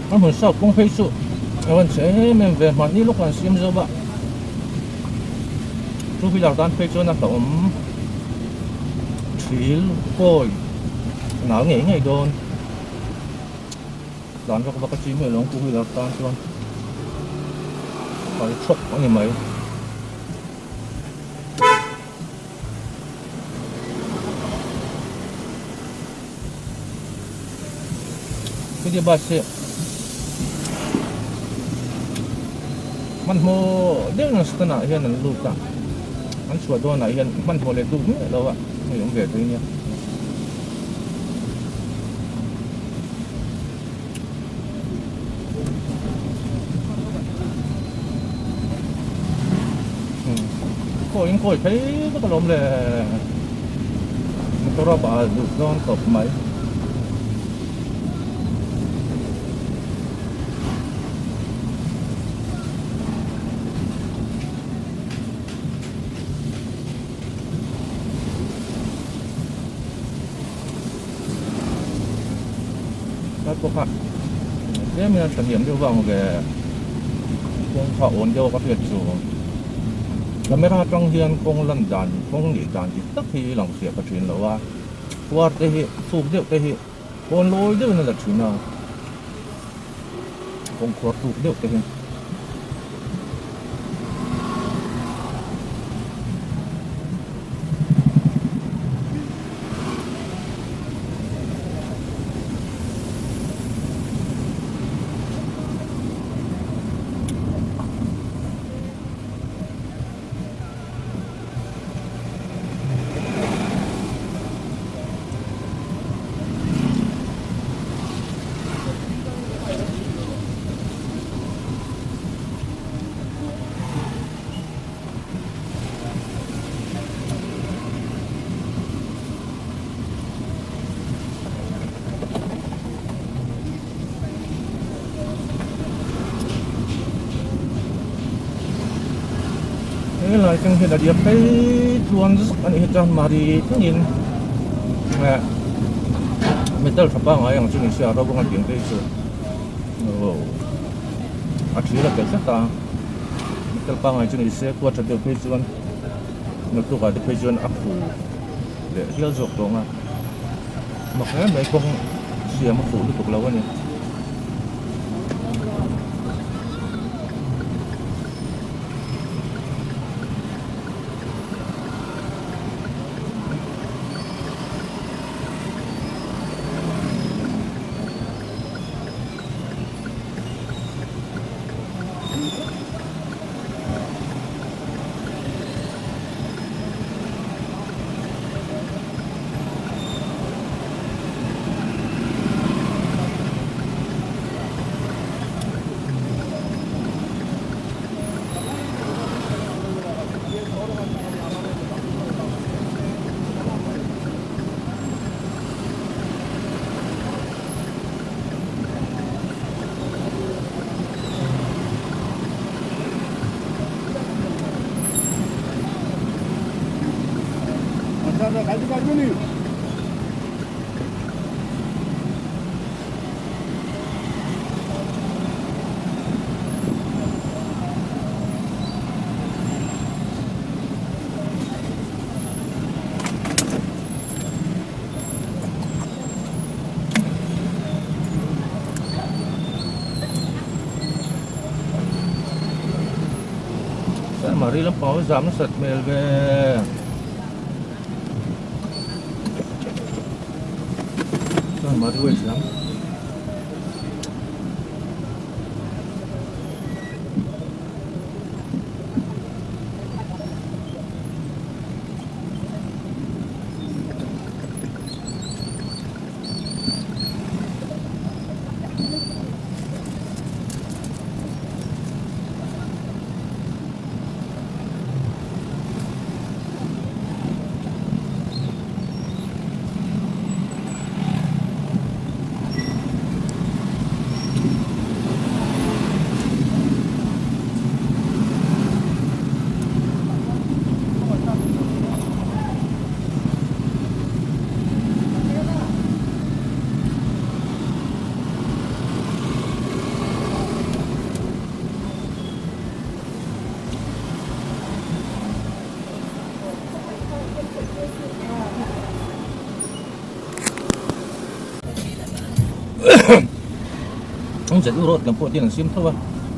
A hmun south kawng phei chu a rawn chhe em em ve hmanni lawk an siam zo a two wheeler tan phei chuan a hlauhawm thil kawi nal ngei ngei dawn tlan vak vak a chi miah lo ang two wheeler tan chuan kal thawk a ni mai. City bus hi hmanhmawh deuh in stand ah hian an lut a an chhuah dawn ah hian hmanhmawh leh duk miah lo a hei awm ve thei nia. Kawi in kawi phei vek alawm le motor a bal duh dawn tawp mai. Lai pawh kha tlem hian thahnem deuh vang ve kawng kha awn deuh a ka hriat chu camera atang hian kawng lan dan kawng nih dan dik tak hi lang fiah ka thin lo a khuar te hi fuk deuh te hi kawn lawi deuh in a la thin a kawng khuar tuk deuh te hi. Helai tang hian a diam phei tluan zuk a nih hi chuan mari thlengin eh metal tha pangngai ang chu ni se a ro anga tiang te hi chu aw a thil a tel tlat a metal pangngai chu ni se khua tha deuh phei chuan naktukah te phei chuan a khu leh hial zawk tawh ang a mak hle mai kawng siam a fuh lutuk lo a ni. Mari lampang hi zam nasat hmel ve. Chuan Mari wait lam. Ang zet u road lam pawh hian an siam tho a,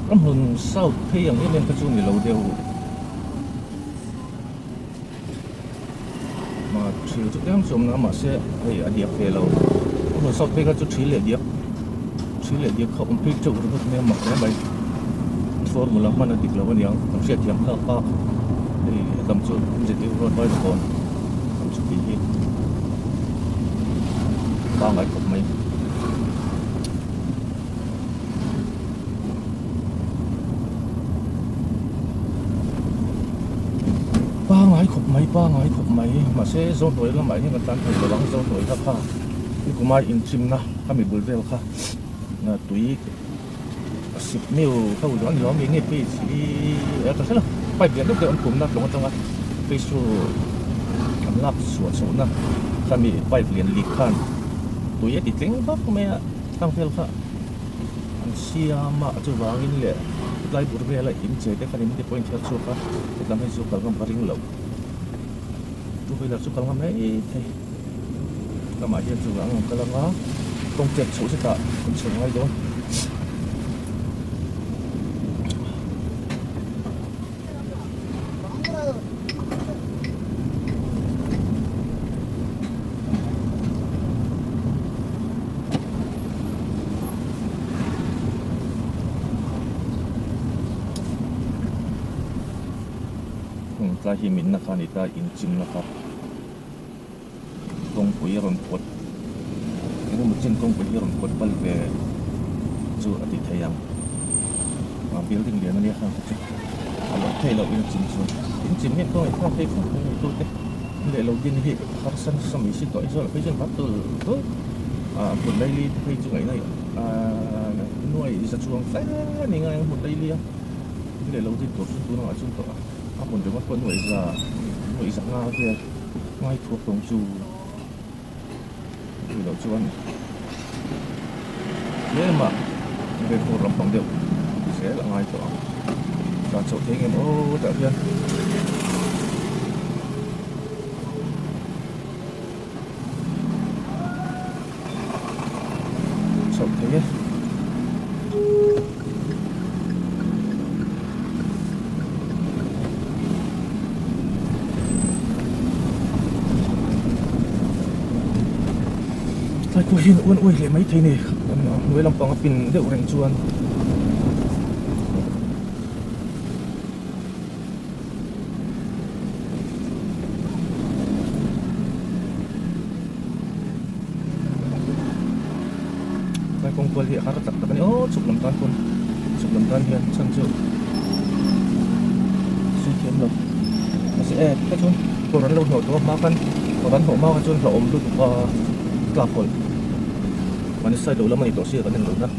ramhlun south phei ang em em kha chu ni lo deuh. Ma thil chu tlem chu awm na mahse hei a diak ve lo, ramhlun south phei kha chu thil leh diak thil leh diak kha awm phei teuh ringawt mai a mak hle mai. Formula hman a dik lo aniang kan hriatthiam hlak a, hei helam chu zet u road vaivakawn ang chu tih hi pangngai khawp mai. Pangngai khawp mai pangngai khawp mai mahse Zohnuai lamah hian kan tan thei lo ang Zohnuai kha kha nikuma inchimna khami bul vel kha tui a sip meu ho zawh a ni lo ami nge page hi a ka hre lo pipe lian deuh deuh an pumna tlawng atanga page chu an lak chhuah chhohna khami pipe lian leak khan tui a ti tling vak mai a tlang vel kha an siam a chuvangin leh tlai bur vela in che te khan in te pawh a inthiar chhuak a hetlam hei chu kal ngam ka ring lo two wheeler chu kal ngam mai thei lamah hian chuvang an kal anga kawng chet chhoh zetah an chho ngai dawn. Tlai hi minna kha a ni ta inchimna kha kawngpui a rawn pawt engemaw chin kawngpui hi a rawn pawt bal ve chu a ti thei ang a building lian ania khang te chu a lo thei loh in chim chu in chim hian kawng thlak phei fur mai tu te leh lo din hi harsa nasa mai si tawh Aizawl ah phei chuan har tul tul a hmun laili te phei chu ngaihna ahh nuai za chuang fe a ni ngai ang hmun laili a leh lo din tur chu tunah chuan tawh a. A hmun ringawt pawh nuaih za nuaih za nga vel ngai thuak tawng chu tih loh chuan tlema vel hmur lampang deuh zel a ngai tawh ang tlan chhoh thei ngem aw tah hian. Chhoh thei e. Tlai pawh hian uan uai leh mai thei ni hnuai lampang a pin deuh reng chuan. Tlai kawng kual hi a har tak tak a ni aw chhuk lam tan pawn chhuk lam tan hian chhan chu sui thiam lo mahse e tikha chuan kawr an lo hnawh tawh a hma khan kawr an hnawh hma kha chuan hlauhawm lutuk a tlak hawlh mahni side lo lam a ni tawh sia kan en lo na.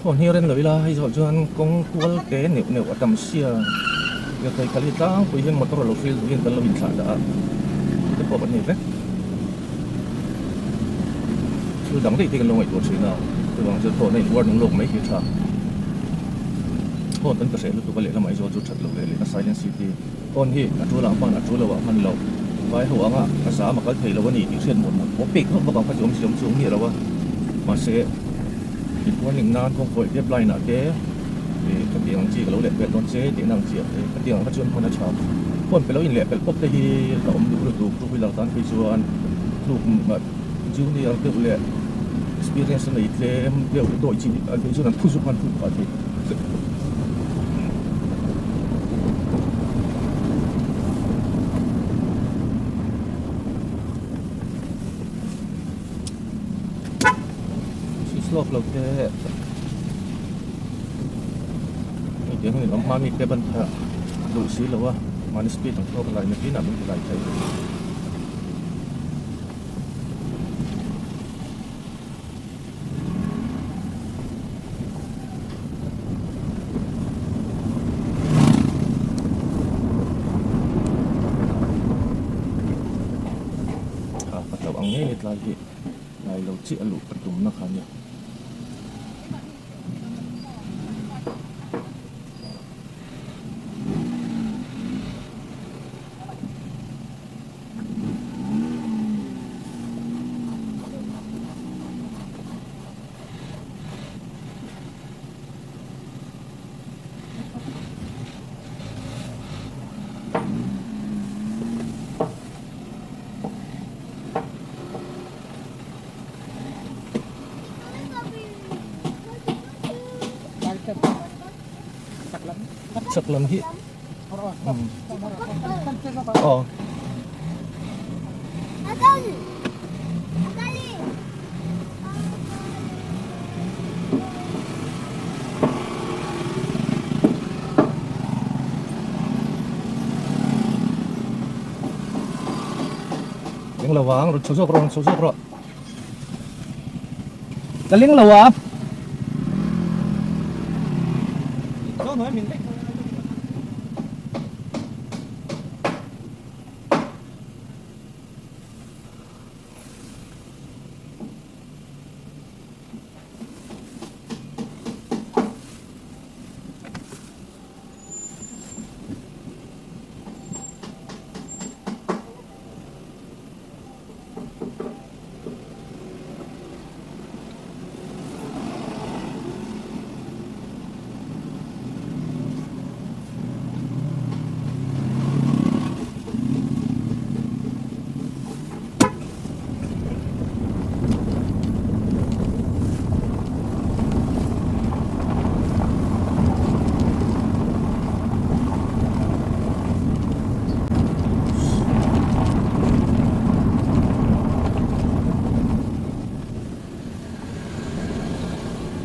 Aw hnial en lo ila hei zawh chuan kawng kual te neuh neuh a tam sia lirthei khalh hi tlangpui hian motor a lo hril duhin kan lo inthlah dah a te pawh kan nei vek thil dang daih te kan lo ngaihtuah thin a chuvang chuan thawhna in warning lawk mai hi a tha phone kan ka hreh lutuk a lehlamah Aizawl chu that loh leh lehna silent city phone hi a tul ah hman a tul lo ah hman loh vai ho anga a zam a kal thei lo a ni tih hriat mawlh mawlh pawh pek vak vak ang kha chu awm si awm chuang miah lo a mahse. Tichuanin nan kawng kawih te blind ah te ih ka tih ang chi ka lo leh pelh dawn che tih na ang chi ah te ka tih ang kha chuan hman a tha. Phone pe lo in leh pelh pawp te hi la awm duh lutuk two wheeler tan phei chuan tluk junior deuh leh experience a nei tlem deuh dawi chi an phei chuan an phu zuk an phu phah thei. Slope lo te hei tiang hian awm hma mi te ban kha duh si lo a mahni speed ang tawk lai nakin ah min ti lai thei. hetlai hi tlai lo chiah a luh ka tumna kha a nia. Chak lam hi aw. Ling lo vang rawn chho zawk rawh rawn chho zawk rawh ka ling lo a.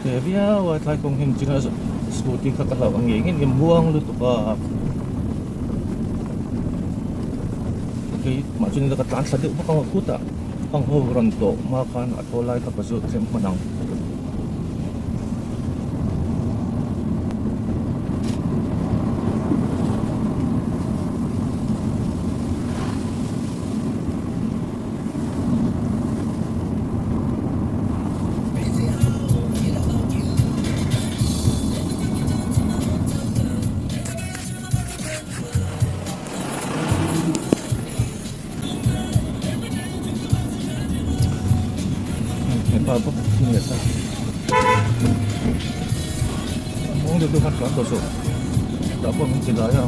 Ve viau a tlai kawng hi engtin a scooty kha ka hlauh ang ngei ngei a muang lutuk a keimah chuan ka tlan thla deuh vak ang a kutah ang ho rawn tawh hma khan a thaw lai kha ka zawt tlem hman ang. Hepa bawk hi ni ta muang deuh deuh khan tlan tawh suh tah pawh min ti lai a.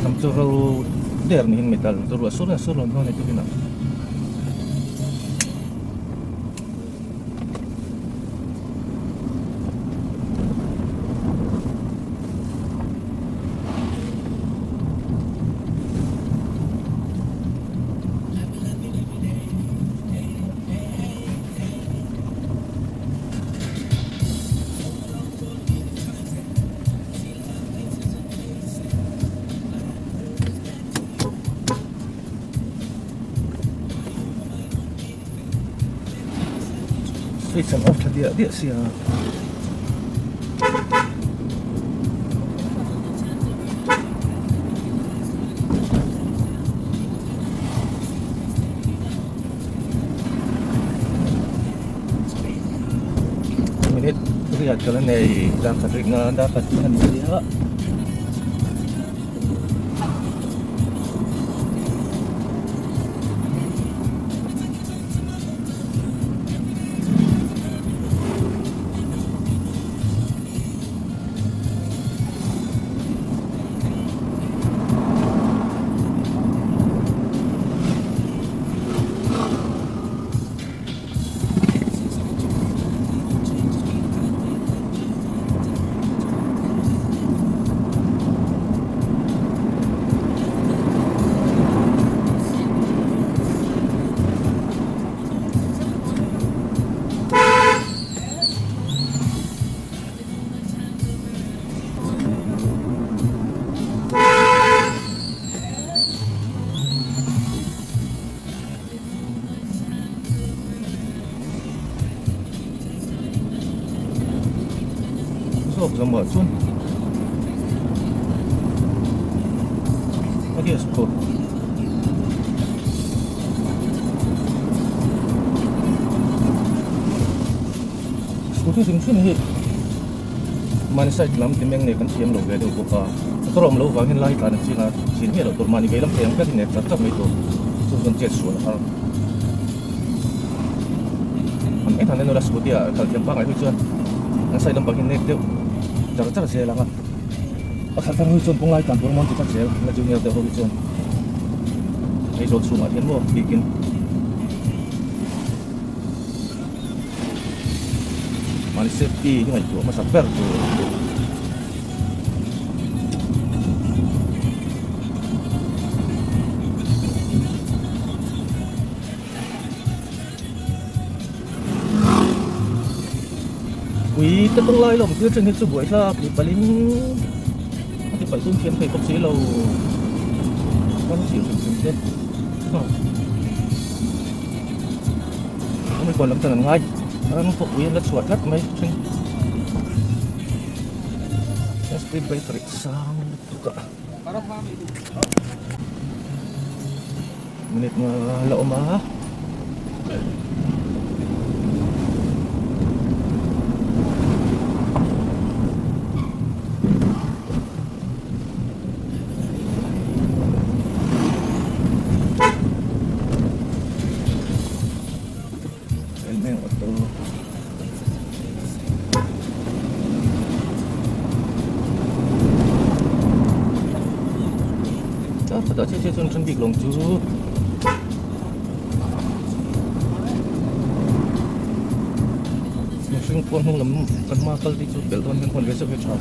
Lam chu ro der niin metal chu ruah sur a sur lo hnuai ni tukin ah. Switch an off tha diah diah sia. Minute riat ka la nei darkhat rikna darkhat a ni sia. zawk zawmah chuan a gas phurh scooty hrim hrim hi mahni side lam ti meng nei kan thiam lo ve deuh bawk a motor a awm loh vangin lai tlan a ching a chin miah loh tur mahni vei lam thei ang tlatin nek chak chak mai tur chu chuan chet sual a har an en han en ula scooty ah kal thiam pangngai hi chuan an side lampang hi nek deuh char char zel ang a a khalh thar ho hi chuan kawng lai tlan tur emaw an ti tlat zel la junior deuh ho hi chuan Aizawl chhungah hian maw bikin mahni safety hi ngaihtuah hmasa ber tur Ui te kawng lai lawm thil then hi chu buai thlak tih palhin a ti palh tum thiam thei bawk si lo kan thlir hrim hrim te Ami kuan lam tan an ngai ram pawh ui an la chhuah tlat mai thin speed breaker hi sang lutuk a minute nga la awm a. Chutah chiah chiah chuan then bik lawng chu mihring pawh hnung lam kan hma kal te chu belh dawn hian hawn ve zeuh hi a tha.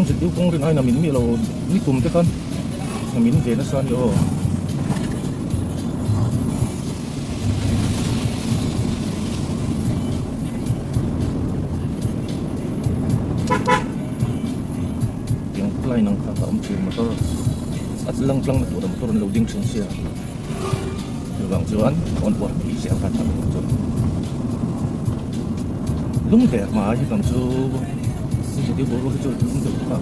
Zirtir kawng rin aiin a min miah lo ni kum te khan a min ve nasa a ni aw. Tiang line ang kha a awm thin motor a lang tlang na tur a motor an lo ding thin sia chuvang chuan on uar mai zel kha tha chu lung der mai hi tam chu zirtir boruak hi chu lung deuh kha.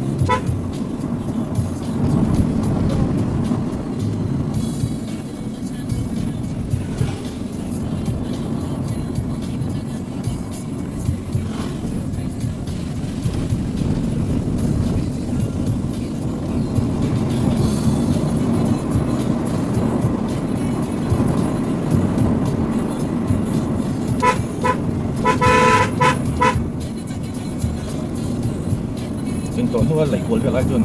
Intawh hnua laih kual vel ai chuan.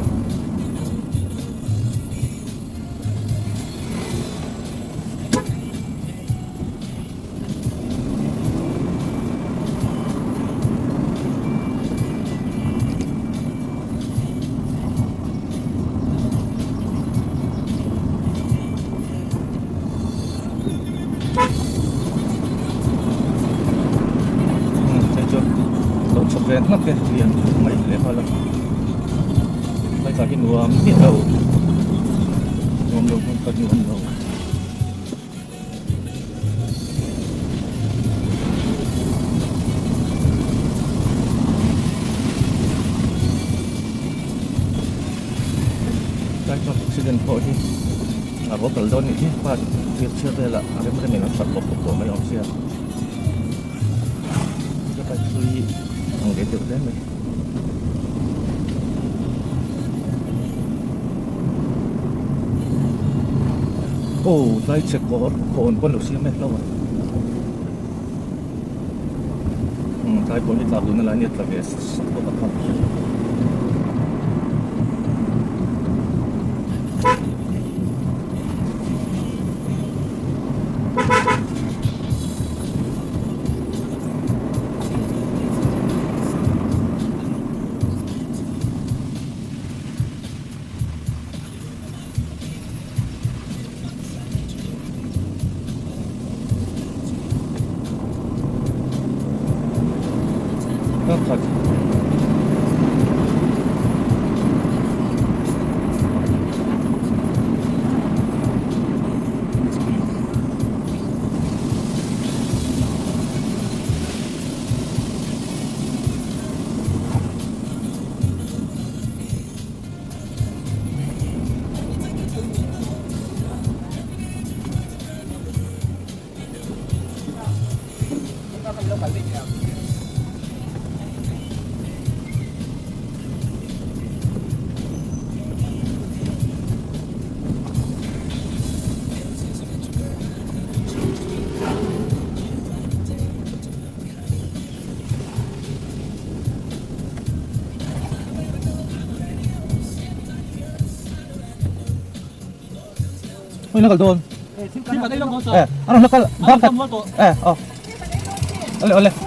Ve hnak e lian mai hle nghal a hmaithla hi nuam miah lo nuam lo hmun khat nuam lo. Tlai chuan accident pawh hi a bo kal dawn nih hi bus thir chhiar velah a rem rem in an hralh bawk bawk tawh mai awm sia ka bike hlui hi ang ve deuh hle mai. Aw tlai chhe kawr khawn pawn lo siam e hlauh a umm tlai pawh hi tlak duhna lai nia tla ve sak bawk a kha. Khat. Oi na kal dawn. Eh, ano na kal? Bakit? Eh, oh. Ole, ole.